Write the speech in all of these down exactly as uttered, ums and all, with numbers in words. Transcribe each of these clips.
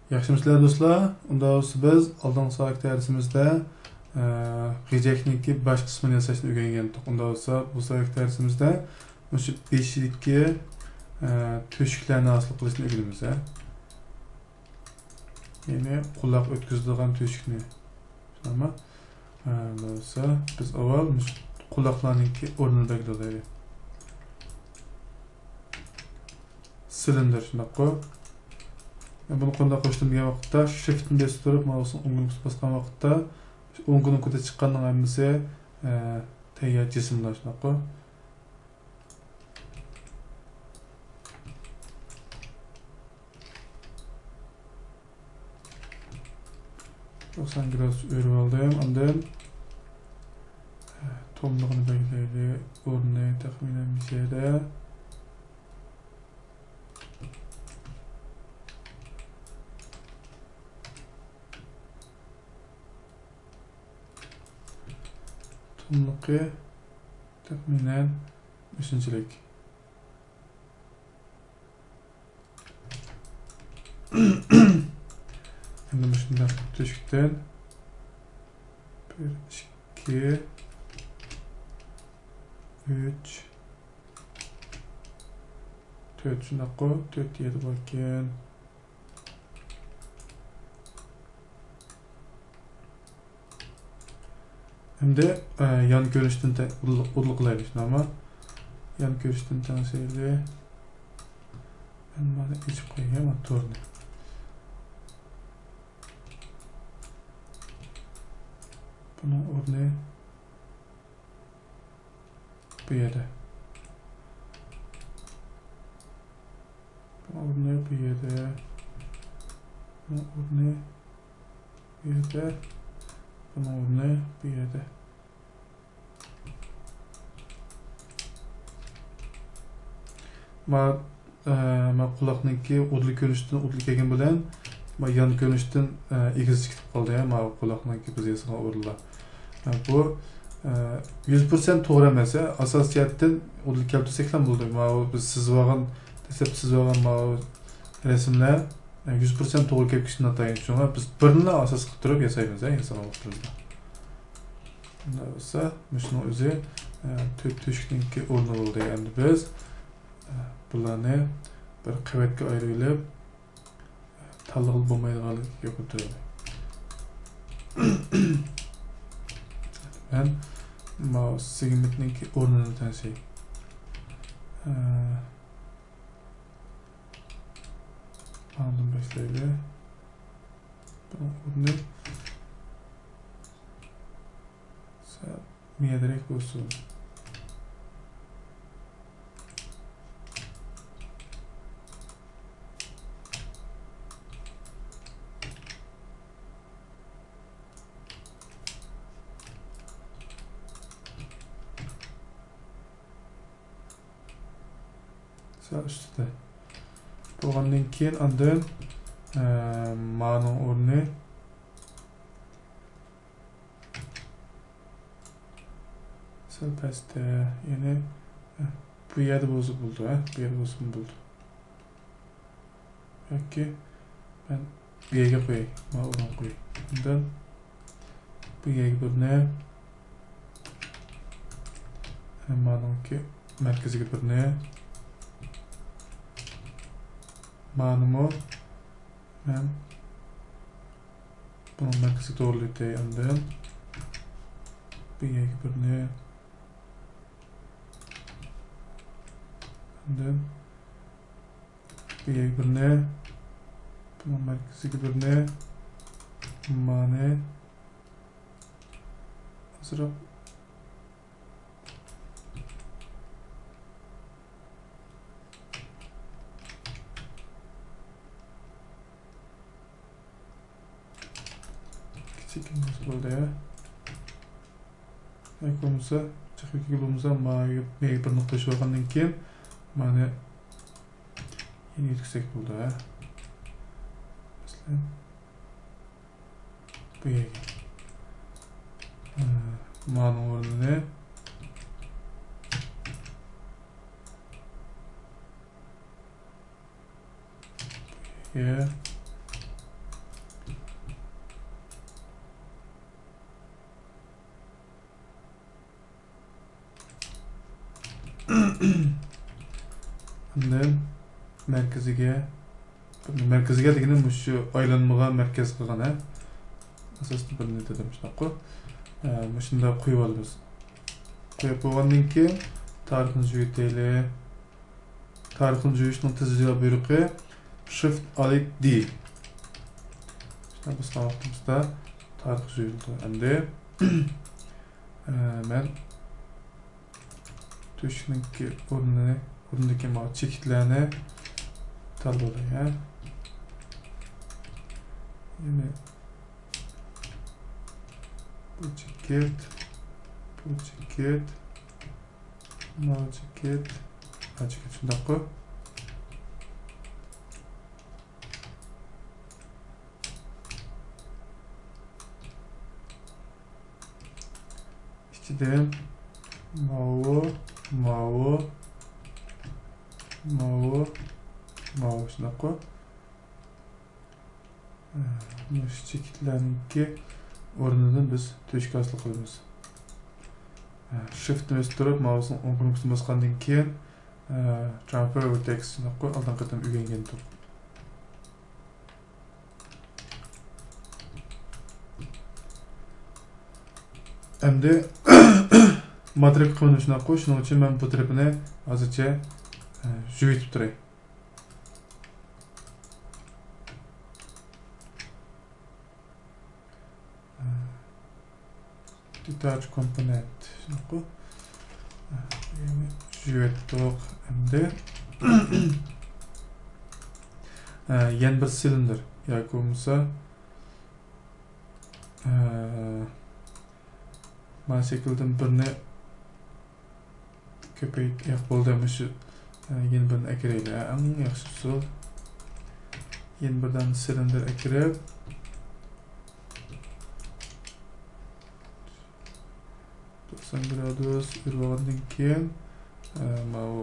ياخشىمۇسىلەر دوستلار؟ ئۇنداق بولسا بىز ئالدىنقى سائەت دەرسىمىزدە، ئە، غىجەكنىڭكى باش قىسمىنى ياساشنى ئۆگەنگەنتۇق. ئۇنداق بولسا بۇ سائەت دەرسىمىزدە مۇشۇ بېشىدىكى، ئە، تۆشۈكلەرنى ھاسىل قىلىشنى ئۆگىنىمىز، ھە. يەنى قۇلاق ئۆتكۈزىدىغان تۆشۈكنى. تامام. ئە، بولسا بىز ئاۋۋال مۇشۇ قۇلاقلارنىڭكى ئورنىنى بەلگىلەيلى. سىلىندىر، شۇنداققۇ؟ بۇنى قانداق قوشتۇم دېگەن ۋاقىتتا، شىفتنى بېسىپ تۇرۇپ، ماۋۇسىنى ئوڭ كۇنۇپكىسى باسقان ۋاقىتتا، ئوڭ كۇنۇپكىدا چىققاننىڭ ھەممىسى، ئە، تەييار جىسىملار، شۇنداققۇ؟ توقسان گرادۇس ئۆرۈۋالدىم. ئاندىن توملۇقىنى بەلگىلەيلى. ئورنى تەخمىنەن مۇشۇ يەردە. توملۇقى تەخمىنەن مۇشۇنچىلىك. ئەمدى مۇشۇنداق تۆشۈكتىن بىر، ئىككى، ئۈچ، تۆت، شۇنداققۇ؟ تۆت يەردە باركەن. ئەمدى، ئە، يان كۆرۈنۈشتىن تە-، ئۇدۇل، ئۇدۇل قىلايلى، شۇنداقمۇ؟ يان كۆرۈنۈشتىن تەڭشەيلى. مەن مانا ئېچىپ قوياي، مانا تورنى. بۇنىڭ ئورنى بۇ يەردە. بۇنىڭ ئورنى بۇ يەردە. بۇنىڭ ئورنى بۇ يەردە. بۇنىڭ ئورنى بۇ يەردە. ما، ئە، ما قۇلاقنىڭكى ئۇدۇل كۆرۈنۈشتىن ئۇدۇل كەلگەن بىلەن، ما يان كۆرۈنۈشتىن، ئە، ئېگىز چىقىپ قالدى، ھە، ما قۇلاقنىڭكى بىز ياسىغان ئورۇنلار. ھە، بۇ، ئە، يۈز پىرسەنت توغرا ئەمەس، ھە. ئاساسىي جەھەتتىن ئۇدۇل كەلتۈرسەكلا بولدى. ماۋۇ بىز سىزىۋالغان، دەسلەپ سىزىۋالغان ماۋۇ رەسىملەر، ئە، يۈز پىرسەنت توغرا كەلگۈچى ناتايىن. شۇڭا بىز بىرنىلا ئاساس قىلىپ تۇرۇپ ياسايمىز، ھە، ياسىغان ۋاقتىمىزدا. شۇنداق بولسا، مۇشۇنىڭ ئۆزى، ئە، تۆت تۆشۈكنىڭكى ئورنى بولدى. ئەمدى بىز، ئە، بۇلارنى بىر قەۋەتكە ئايرىۋېلىپ، تاللىغىلى بولمايدىغانلىقىنى يوقىتىۋېلىپ. مەن ماۋۇ سېگمېنتنىڭكى ئورنىنى تەڭشەي. ئە، ئاندىن باشلايلى. بۇنىڭ ئورنى سەل مىيەدىرەك بولسۇن. سەل ئۈستىدە. بولغاندىن كېيىن ئاندىن، ئە، مانىڭ ئورنى سەل پەستە، يەنى، ئە، بۇ يەردە بولسا بولىدۇ، ھە؟ بۇ يەردە بولسىمۇ بولىدۇ. ياكى مەن بۇ يەرگە قوياي، ماۋۇ ئورۇنغا قوياي. ئاندىن بۇ يەرگە بىرنى، مانىڭكى مەركىزىگە بىرنى، مانىمۇ مەن بۇنىڭ مەركىزىگە توغرىلىتەي. ئاندىن بۇ يەرگە بىرنى، ئاندىن بۇ يەرگە بىرنى، بۇنىڭ مەركىزىگە بىرنى، مانى ئازراق كىچىك بولدى. ياكى بولمىسا، تېخنىكىگە بولمىسا، مانا بىر نۇقتا قويۇپ ئالغاندىن كېيىن، مانا يەنە يۈكسەك بولدى، ھە. مەسىلەن، بۇ يەرگە. ھە، مانىڭ ئورنىنى. يە. ئاندىن مەركىزىگە، مەركىزىگە دېگىنىم مۇشۇ ئايلانمىغا مەركەز قىلغان، ھە. ئاساسىي بىرنى دېدىم، شۇنداققۇ؟ ھە، مۇشۇنداق قويۇپ ئالىمىز. قويۇپ بولغاندىن كېيىن تارىخنى جۈۋۈتەيلى. تارىخنى جۈۋۈشنىڭ تېز جاۋاب بۇيرۇقى Shift Alt D. شۇنداق باسقان ۋاقتىمىزدا تارىخ جۈۋۈلىدۇ. ئەمدى، ئە، مەن تۆشۈكنىڭكى ئورنىنى، ئورنىدىكى ماۋۇ چېكىتلەرنى تاللىۋالاي، ھە. يەنى بۇ چېكىت، بۇ چېكىت، ماۋۇ چېكىت، ماۋۇ چېكىت، شۇنداققۇ؟ ئىچىدىن ماۋۇ، ماۋۇ، ماۋۇ، ماۋۇ، شۇنداققۇ؟ مۇشۇ چېكىتلەرنىڭكى ئورنىدىن بىز تۆشۈك ھاسىل قىلىمىز. شىفتنى بېسىپ تۇرۇپ، ماۋۇسنىڭ ئوڭ كنوپكىسىنى باسقاندىن كېيىن، ئە، transfer vertex نى ئالدىنقى قېتىم ئۆگەنگەنتۇق. ئەمدى ماترىكا قىلىنىشىنى قوي، شۇنىڭ ئۈچۈن مەن بۇ تەرىپىنى ھازىرچە، ئە، جۈۋىتىپ تۇراي. Detach component شۇنداققۇ؟ يەنى جۈۋەتتۇق ئەمدى. يەنە بىر سىلىندىر ياكى بولمىسا، مانا شەكىلدىن بىرنى كۆپەيت، ياق، بولدى، مۇشۇ، ئە، يەنە بىرنى ئەكىرەيلى. ئەڭ ياخشى ئۇسۇل. يەنە بىر دانە سىلىندىر ئەكىرىپ، توقسان گرادۇس ئۆرۈۋالغاندىن كېيىن، ئە، ماۋۇ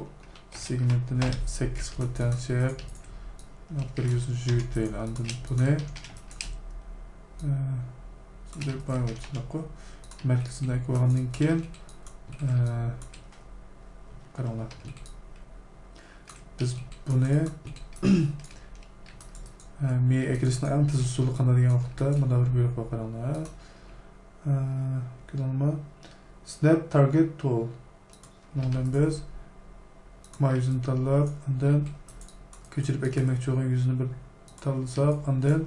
سېگمېنتىنى سەككىز قىلىپ تەڭشەپ، بىر يۈزنى جۈۋۈتەيلى. ئاندىن بۇنى، ئە، شۇنداق بايۋاچ شۇنداققۇ. مەركىزىنى ئەكىۋالغاندىن كېيىن، ئە، قاراڭلار. بىز بۇنى، ئە، مېيى ئەكىرىشنىڭ ئەڭ تېز ئۇسۇلى قانداق دېگەن ۋاقىتتا، مۇنداق بىر بۇيرۇق بار، قاراڭلار. ئە، كۆرۈڭلارمۇ؟ Snap Target Tool. بۇنىڭدىن بىز ما يۈزىنى تاللاپ، ئاندىن كۆچۈرۈپ ئەكەلمەكچى بولغان يۈزىنى بىر تاللىساق، ئاندىن،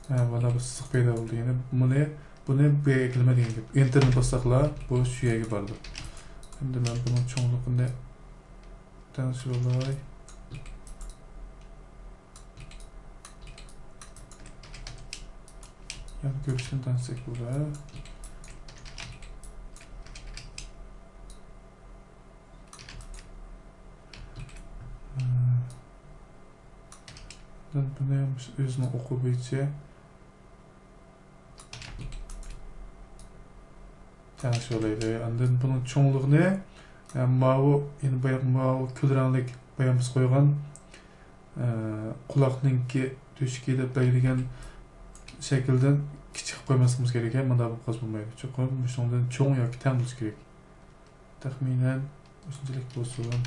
ئە، مانا بۇ سىزىق پەيدا بولدى. يەنى بۇنى، بۇنى بۇ يەرگە ئەكىلمە دېگەن گەپ. ئېنتېرنى باسساقلا، بۇ شۇ يەرگە بارىدۇ. ئەمدى مەن بۇنىڭ چوڭلۇقىنى تەڭشىۋالاي. يەنە كۆپۈشنى تەڭشىسەك بولدى. بۇنى ئۆزىنىڭ ئوقى بويىچە تەڭشىۋالايلى. ئاندىن بۇنىڭ چوڭلۇقىنى، ئە، ماۋۇ، يەنە بايا-، ماۋۇ كۈل رەڭلىك بايا بىز قويغان، ئە، قۇلاقنىڭكى تۆشۈكى دەپ بەلگىلىگەن شەكىلدىن كىچىك قىلىپ قويماسلىقىمىز كېرەك. مۇنداق بولۇپ قالسا بولمايدۇ. چوقۇم مۇشۇنىڭدىن چوڭ ياكى تەڭ بولۇشى كېرەك. تەخمىنەن مۇشۇنچىلىك بولسۇن.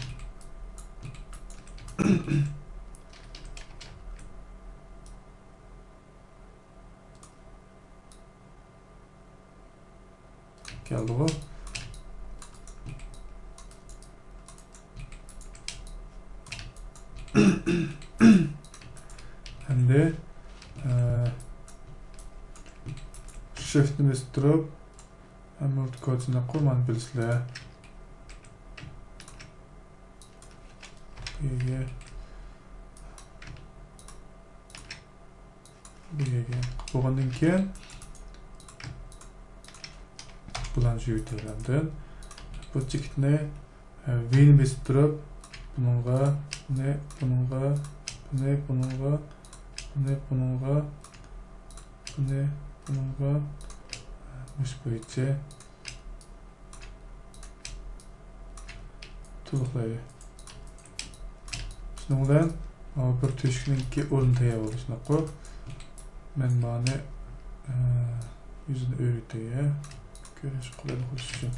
كەلدىغۇ. ئەمدى، ئە، شىفتنى بېسىپ تۇرۇپ، مۇلتىكودنى قۇرماقنى بىلىسىلەر. بۇ يەرگە، بۇ يەرگە قىلىپ بولغاندىن كېيىن، بۇلارنى يۆتەيمەن. بۇ چېكىتنى، ئە، ۋىنى بېسىپ تۇرۇپ، بۇنىڭغا، بۇنى، بۇنىڭغا، بۇنى، بۇنىڭغا، بۇنى، بۇنىڭغا، بۇنى، بۇنىڭغا، مۇشۇ بويىچە تولۇقلايلى. شۇنىڭ بىلەن، ئا، بىر تۆشۈكنىڭكى ئورنى تەييار بولدى، شۇنداققۇ؟ مەن مانى، ئە، يۈزىنى ئۆرۈتەي، كۆرۈنۈش قولايلىق بولۇش ئۈچۈن.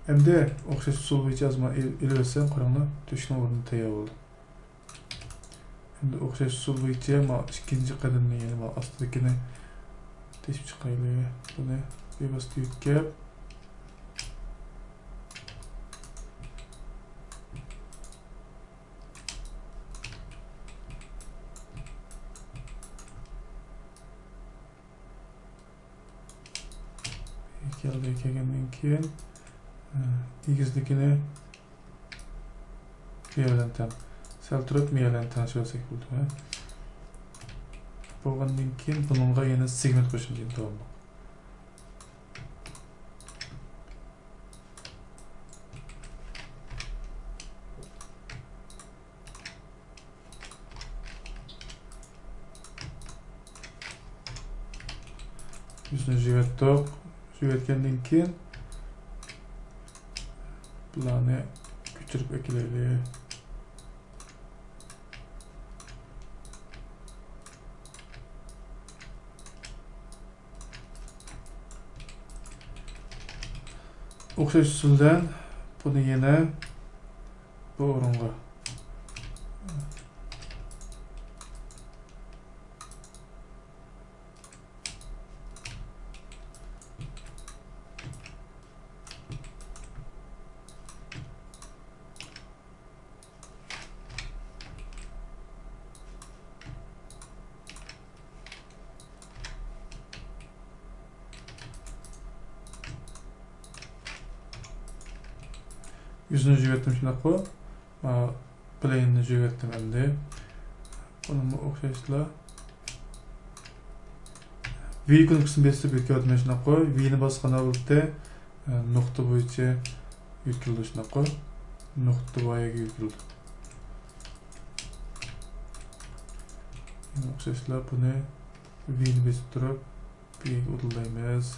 ئەمدى ئوخشاش ئۇسۇل بويىچە ئازما ئېلىۋەتسەم، قاراڭلار، تۆشۈكنىڭ ئورنى تەييار بولدى. ئەمدى ئوخشاش ئۇسۇل بويىچە ما ئىككىنچى قەدەمنى، يەنى ما ئاستىدىكىنى تېشىپ چىقايلى. بۇنى بىۋاسىتە يۆتكەپ، كەلدى، كەلگەندىن كېيىن، ئېگىزلىكىنى مىيا بىلەن تەڭ. سەل تۇرۇپ مىيا بىلەن تەڭشىۋەتسەك بولىدۇ، ھە. بولغاندىن كېيىن بۇنىڭغا يەنە سېگمېنت قوشۇڭ دەيدۇ داۋاملىق. يۈزنى يۈزۈۋەتتۇق. يۈزۈۋەتكەندىن كېيىن بۇلارنى كۆچۈرۈپ ئەكېلەيلى. ئوخشاش ئۇسۇلدىن بۇنى يەنە بۇ ئورۇنغا. يۈزنى يۈزۈۋەتتىم، شۇنداققۇ؟ ما، پلېيننى يۈزۈۋەتتىم ئەمدى. بۇنىمۇ ئوخشاشلا ۋى كۇنۇپكىسىنى بېسىپ يۆتكەۋاتىمەن، شۇنداققۇ؟ ۋىنى باسقان ھالەتتە، ئە، نۇقتا بويىچە يۆتكىلىدۇ، شۇنداققۇ؟ نۇقتا بۇ يەرگە يۆتكىلىدۇ. يەنە ئوخشاشلا بۇنى ۋىنى بېسىپ تۇرۇپ، بۇ يەرگە ئۇدۇلدايمىز.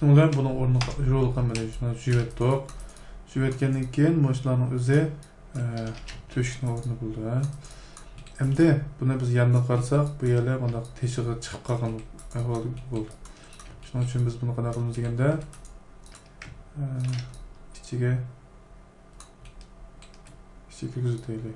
شۇنىڭ بىلەن بۇنىڭ ئورنىغا يولۇققان مەنە شۇنى يۈزۈۋەتتۇق. يۈزۈۋەتكەندىن كېيىن مۇشۇلارنىڭ ئۆزى، ئە، تۆشۈكنىڭ ئورنى بولدى، ھە. ئەمدى بۇنى بىز ياندا قارىساق، بۇ يەرلەر مۇنداق تېشىغا چىقىپ قالغان ئەھۋالدا بولدى. شۇنىڭ ئۈچۈن بىز بۇنى قانداق قىلىمىز دېگەندە، ئە، ئىچىگە، ئىچىگە كىرگۈزۈۋېتەيلى.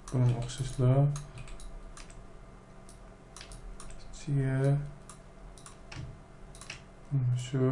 بۇنىڭغا ئوخشاشلا ئىچىگە شۇ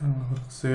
ئەڭ ئاخىرقىسى.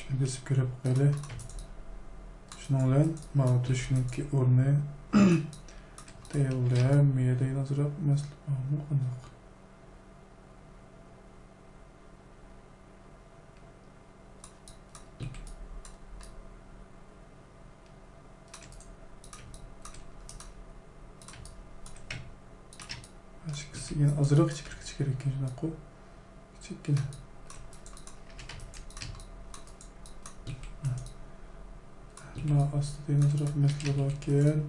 شۇنى بېسىپ كۆرۈپ باقايلى. شۇنىڭ بىلەن ماۋۇ تۆشۈكنىڭكى ئورنى تەييار بولدى. ھە، مېيەدە ئازراق مەسىلە بارمۇ، قانداق؟ ئاشكىسى يەنە ئازراق كىچىكرەك كېرەككەن، شۇنداققۇ؟ كىچىككىنە. مانا ئاستىدا يەنە ئازراق مەسىلە باركەن.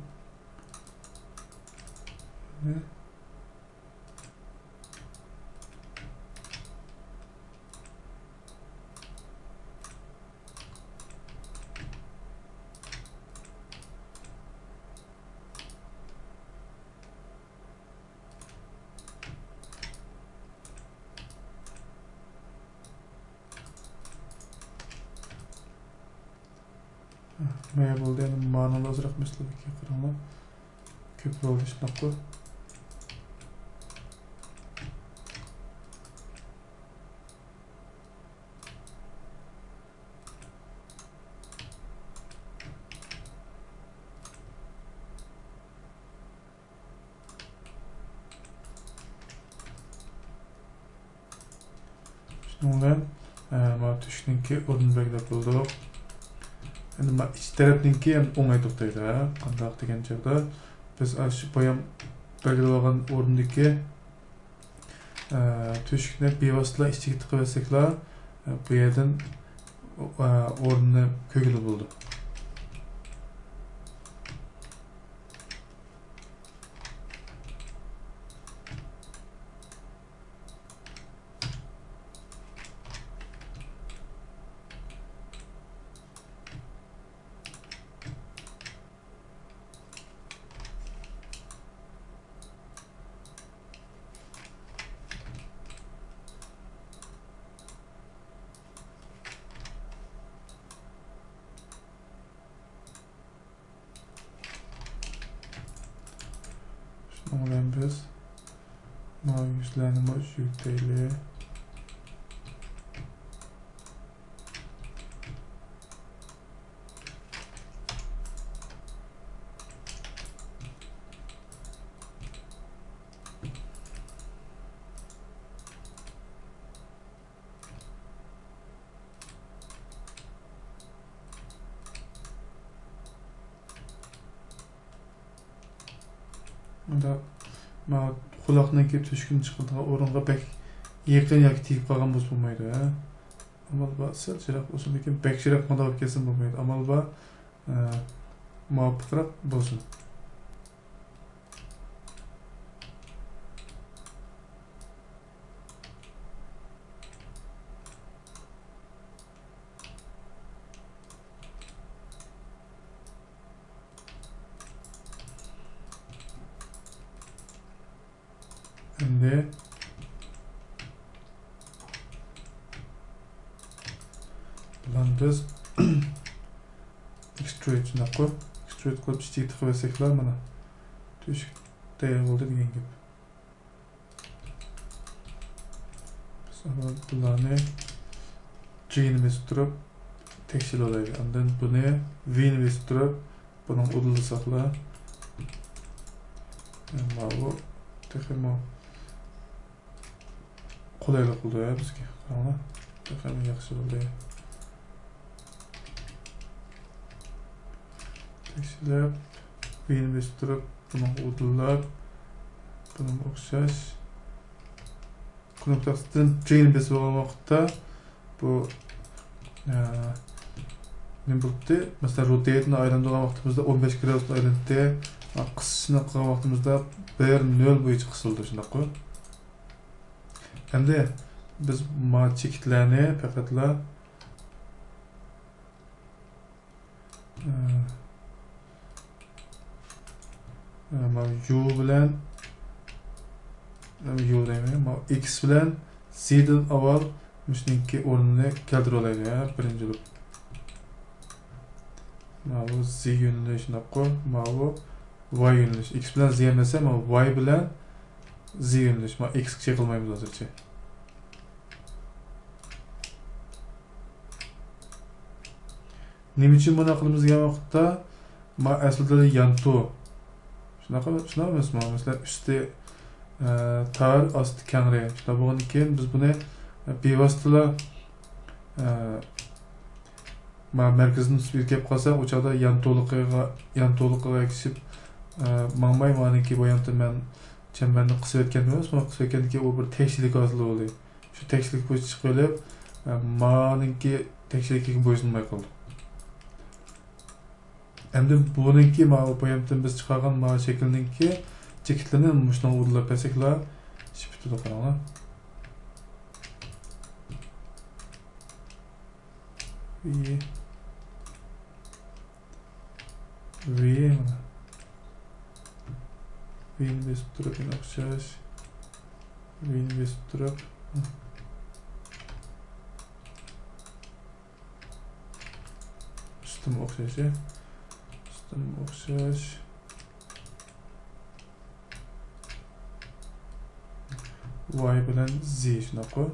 مايا بولدى، ئەمدى مانىلا ئازراق مەسىلە باركەن، قاراڭلار. كۆپ بولدى شۇنداققۇ. شۇنىڭ بىلەن، ئە، مانا تۆشۈكنىڭكى ئورنىنى بەلگىلەپ بولدۇق. ئەمدى مانا ئىچ تەرەپنىڭكى ھەم ئوڭاي توختايدۇ، ھە؟ قانداق دېگەن چاغدا بىز ئاشۇ بايام بەلگىلەپ ئالغان ئورۇندىكى، ئە، تۆشۈكنى بىۋاسىتىلا ئىچىگە تىقىۋەتسەكلا، ئە، بۇ يەردىن، ئە، ئورنىنى كۆرگىلى بولىدۇ. شۇنىڭ بىلەن بىز ماۋۇ يۈزلەرنىمۇ يۈگۈتەيلى. مۇنداق، ماۋۇ قۇلاقنىڭكى تۆشۈكىنى چىقىرىدىغان ئورۇنغا بەك يېقىن ياكى تېگىپ قالغان بولسا بولمايدۇ، ھە. ئامال بار، سەل يىراق بولسۇن، لېكىن بەك يىراق مۇنداق كەلسىمۇ بولمايدۇ. ئامال بار، ئە، مۇۋاپىقراق بولسۇن. ئەمدى بۇلارنى بىز ئېكسترۇد، شۇنداققۇ؟ ئېكسترۇد قىلىپ ئىچىگە تىقىۋەتسەكلا، مانا، تۆشۈك تەييار بولدى دېگەن گەپ. بىز ئاۋۋال بۇلارنى جى نى بېسىپ تۇرۇپ تەكشۈرۈۋالايلى. ئاندىن بۇنى ۋى نى بېسىپ تۇرۇپ بۇنىڭ ئۇدۇلدا ساقلا. ماۋۇ تېخىمۇ قولايلىق بولدى يا بىزگە. قاراڭلار، تېخىمۇ ياخشى بولدى. تەكشۈرۈپ، ۋى نى بېسىپ تۇرۇپ، بۇنىڭغا ئۇدۇللاپ، بۇنىڭغا ئوخشاش. كۇنۇپكىدىن جى نى بېسىپ ئالغان ۋاقىتتا بۇ ئە، نېمە بولۇپتۇ؟ مەسىلەن، روتېيتنى ئايلاندۇرغان ۋاقتىمىزدا ئون بەش گرادۇسنى ئايلاندى. قىسىشنى قىلغان ۋاقتىمىزدا بىر نۆل بويىچە قىسىلدى، شۇنداققۇ؟ ئەمدى بىز ما چېكىتلەرنى پەقەتلا، ئە، ئە، ما يۇ بىلەن، ئە، يۇ دەيمەن، ما ئېكس بىلەن زىدىن ئاۋۋال مۇشۇنىڭكى ئورنىنى كەلتۈرۈۋالايلى، ھە، بىرىنچى بولۇپ. ماۋۇ زى يۆنىلىش، شۇنداققۇ؟ ماۋۇ ۋاي يۆنىلىش. ئېكس بىلەن زى ئەمەس، ماۋۇ ۋاي بىلەن زى يۆنىلىش. ما ئېكسكە چېقىلمايمىز ھازىرچە. نېمە ئۈچۈن بۇنداق قىلىمىز دېگەن ۋاقىتتا، ما ئەسلىدە يانتۇ. شۇنداق، شۇنداق ئەمەسمۇ؟ مەسىلەن، ئۈستى، ئە، تار، ئاستى كەڭرى. شۇنداق بولغاندىن كېيىن بىز بۇنى، ئە، بىۋاسىتىلا، ئە، ما مەركىزىدىن تۇتۇپ كېلىپ قالساق، ئۇ چاغدا يانتۇلۇقىغا، يانتۇلۇقىغا ئەگىشىپ، ئە، ماڭماي، مانىڭكى بايانتى مەن چەمبەرنى قىسىۋەتكەن ئەمەسمۇ؟ قىسىۋەتكەندىن كېيىن ئۇ بىر تەكشىلىك ھاسىل بولدى. شۇ تەكشىلىك بويىچە چىقىۋېلىپ، ئە، مانىڭكى تەكشىلىكىگە بويسۇنماي قالدى. ئەمدى بۇنىڭكى ماۋۇ بايانتتىن بىز چىقارغان ماۋۇ شەكىلنىڭكى چېكىتلىرىنى مۇشۇنىڭغا ئۇدۇللاپ بەرسەكلا، ئىش پۈتىدۇ، قاراڭلار. ۋى، ۋى، مانا. ۋىنى بېسىپ تۇرۇپ، يەنە ئوخشاش. ۋىنى بېسىپ تۇرۇپ. ئۈستىمۇ ئوخشاش، ئە؟ ئۈستىمۇ ئوخشاش. ۋاي بىلەن زى شۇنداققۇ؟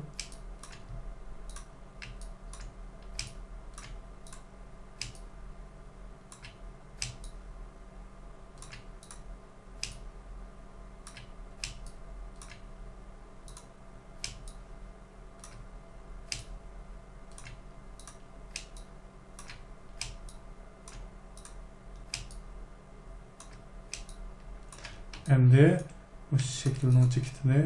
ئەمدى مۇشۇ شەكىلنىڭ چېكىتىنى،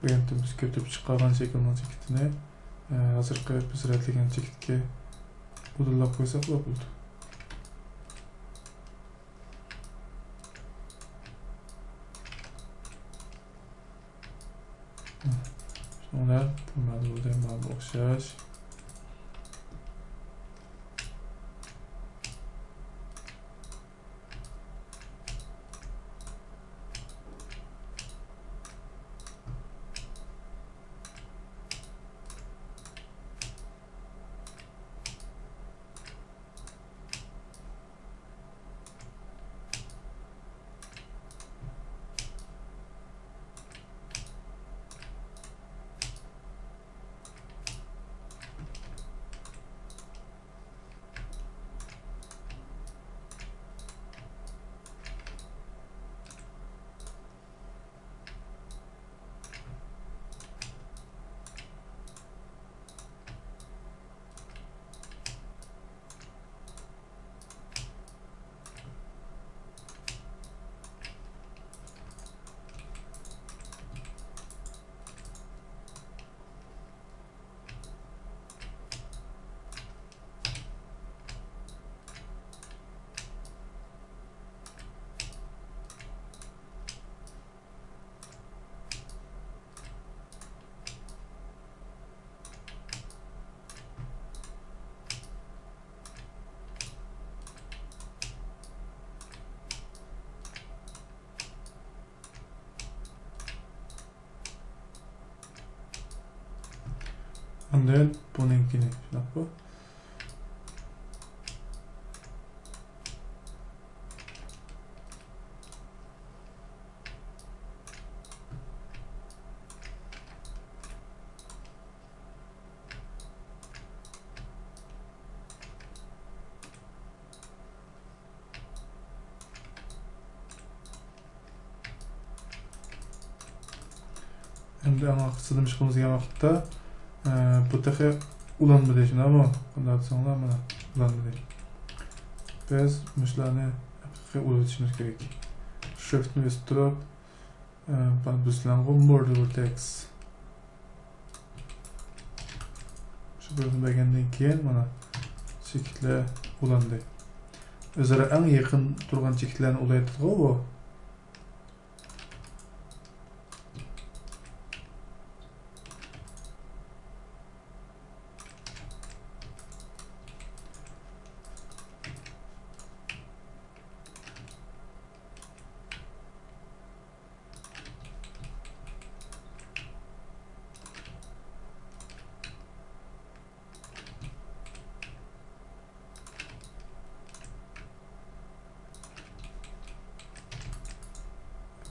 بۇ يەردە بىز كۆتۈرۈپ چىقارغان شەكىلنىڭ چېكىتىنى، ئە، ھازىرقى بىز رەتلىگەن چېكىتكە ئۇدۇللاپ قويساق بولىدۇ. شۇنىڭ بىلەن بۇ مەلۇماتى مانا بۇ ئوخشاش. ئاندىن بۇنىڭكىنى شۇنداققۇ؟ ئەمدى ئەڭ ئاخىرسىدا نېمە ئىش قىلىمىز دېگەن ۋاقىتتا، ئە، بۇ تېخى ئۇلانمىدى، شۇنداقمۇ؟ قانداق دېسەڭلار، مانا، ئۇلانمىدى. بىز مۇشۇلارنى ھەقىقىي ئۇلىۋېتىشىمىز كېرەك. شىفتنى بېسىپ تۇرۇپ، ئە، بىز بىلەنغۇ مور ۋېرتېكس. بۆلۈم بەرگەندىن كېيىن مانا چېكىتلەر ئۇلاندى. ئۆزئارا ئەڭ يېقىن تۇرغان چېكىتلەرنى ئۇلايتىدىغۇ بۇ.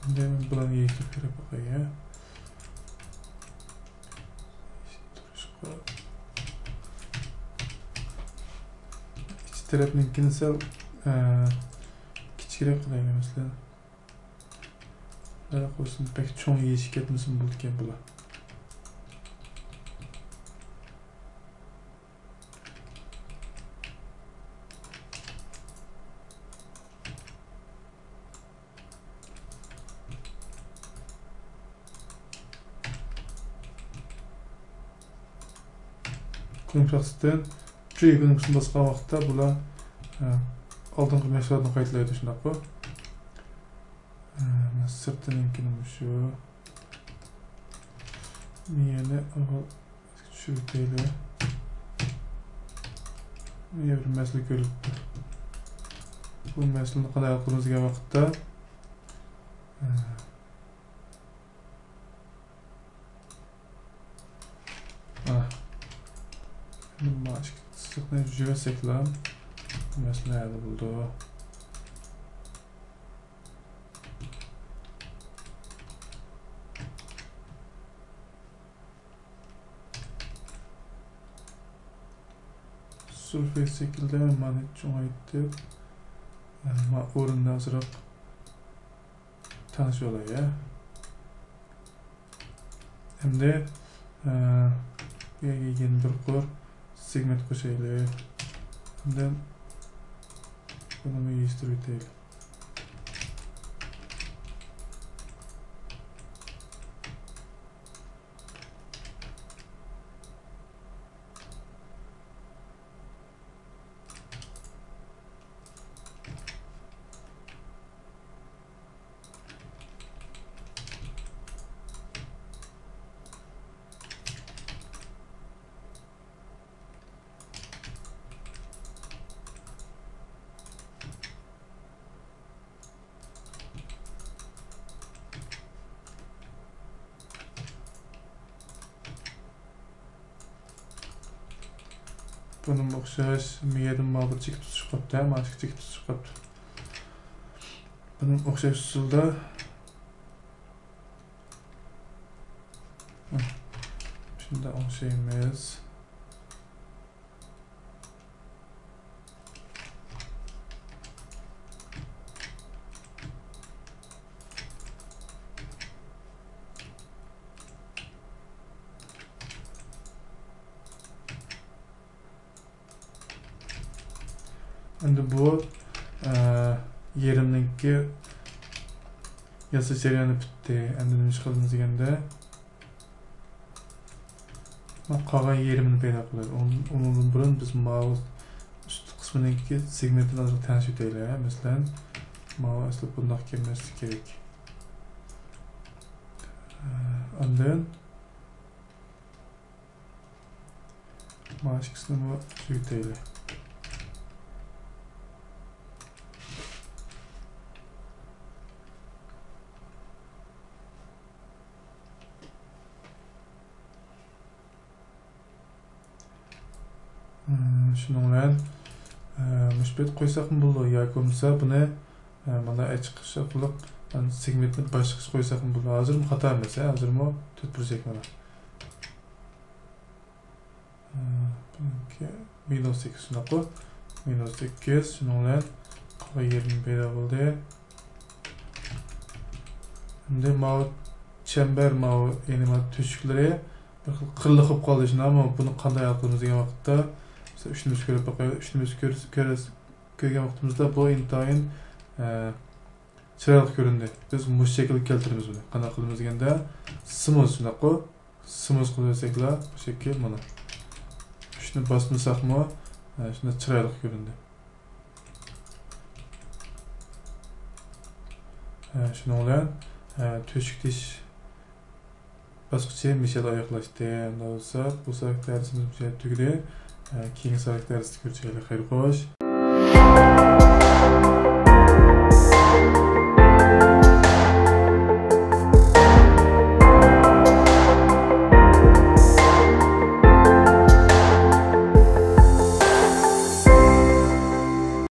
ئەمدى بۇلارنى يېيىشتۈرۈپ كۆرۈپ باقاي، ھە. ئىچ تەرەپنىڭكىنى سەل، ئە، كىچىكرەك قىلايلى، مەسىلەن. بىراق بولسۇن، بەك چوڭ يېيىشىپ كەتمىسۇن بۇلاركەن بۇلار. كۇنۇپكىسىدىن، تۈرتكە كۇنۇپكىسىنى باسقان ۋاقىتتا بۇلار، ئە، ئالدىنقى مەھسۇلاتنى قايتىلايدۇ، شۇنداققۇ؟ ئە، سىرتىنىڭكىنى مۇشۇ. يەنە چۈشۈرۈۋېتەيلى. يەنە بىر مەسىلە كۆرۈلۈپتۇ. بۇ مەسىلىنى قانداق ھەل قىلىمىز دېگەن ۋاقىتتا، ئە، ئە، مانا ئىككى سىزىقنى يۈزۈۋەتسەكلا، مەسىلە ھەل بولىدۇ. سۇرفەيس شەكلىدە مانا چوڭايتىپ، مانا ئورۇننى ئازراق تەڭشىۋالاي، ھە. ئەمدى، ئە، بۇ يەرگە يەنە بىر قۇر سېگمېنت قوشايلى. ئاندىن بۇنىمۇ يىغىشتۇرۇۋېتەيلى. بۇنىمۇ ئوخشاش، مېيەدىن ماۋۇ بىر چېكىپ تۇتۇش قاپتۇ، ھە، مانا شۇ چېكىپ تۇتۇش قاپتۇ. بۇنىمۇ ئوخشاش ئۇسۇلدا شۇنداق ئوڭشايمىز. ئەمدى بۇ، ئە، يېرىمنىڭكى ياساش جەريانى پۈتتى. ئەمدى نېمە ئىش قىلىمىز دېگەندە، قالغان يېرىمىنى پەيدا قىلىدۇ. ئۇن-، ئۇنىڭدىن بۇرۇن بىز ماۋۇ ئۈستى قىسمىنىڭكى سېگمېنتىنى ئازراق تەڭشىۋېتەيلى. مەسىلەن، ماۋۇ ئەسلى بۇنداق كەلمەسلىكى كېرەك. ئە، ئاندىن مانا ئىككىسىنىمۇ تۈگىتەيلى. مم، شۇنىڭ بىلەن، ئە، مۇشۇ پېتى قويساقمۇ بولىدۇ، ياكى بولمىسا بۇنى، ئە، مانا ئەچىقىش ئارقىلىق، مانا سېگمېنتنى باشقىچە قويساقمۇ بولىدۇ. ھازىرمۇ خاتا ئەمەس، ھە؟ ھازىرمۇ تۆت بۇرجەك مانا. بۇنىڭكى مىنۇس سەككىز شۇنداققۇ؟ مىنۇس سەككىز، شۇنىڭ بىلەن قالغان يېرىم پەيدا بولدى. ئەمدى ماۋۇ چەمبەر، ماۋۇ، يەنى ماۋۇ تۆشۈكلىرى بىر خىل قىرلىق بولۇپ قالدى، شۇنداقمۇ؟ بۇنى قانداق ھەل قىلىمىز دېگەن ۋاقىتتا، مەسىلەن، ئۈچ نېمىسى كۆرۈپ باقايلى. ئۈچ نېمىسى كۆر-، كۆرەس-، كۆرگەن ۋاقتىمىزدا بۇ ئىنتايىن، ئە، چىرايلىق كۆرۈندى. بىز مۇشۇ شەكىلگە كەلتۈرىمىز بۇنى. قانداق قىلىمىز دېگەندە، سىمۋول شۇنداققۇ؟ سىمۋول قىلىۋەتسەكلا، بۇ شەكىل مانا. شۇنى باسمىساقمۇ، ئە، شۇنداق چىرايلىق كۆرۈندى. ئە، شۇنىڭ بىلەن، ئە، تۆشۈك تېشىش باسقۇچى مىشەل ئاياغلاشتى. ئەمدى بولسا بۇ ساۋاق دەرسىمىز مىشەل تۈگىدى. ئە، كېيىنكى ساۋاق دەرستە كۆرۈشەيلى. خەير خوش.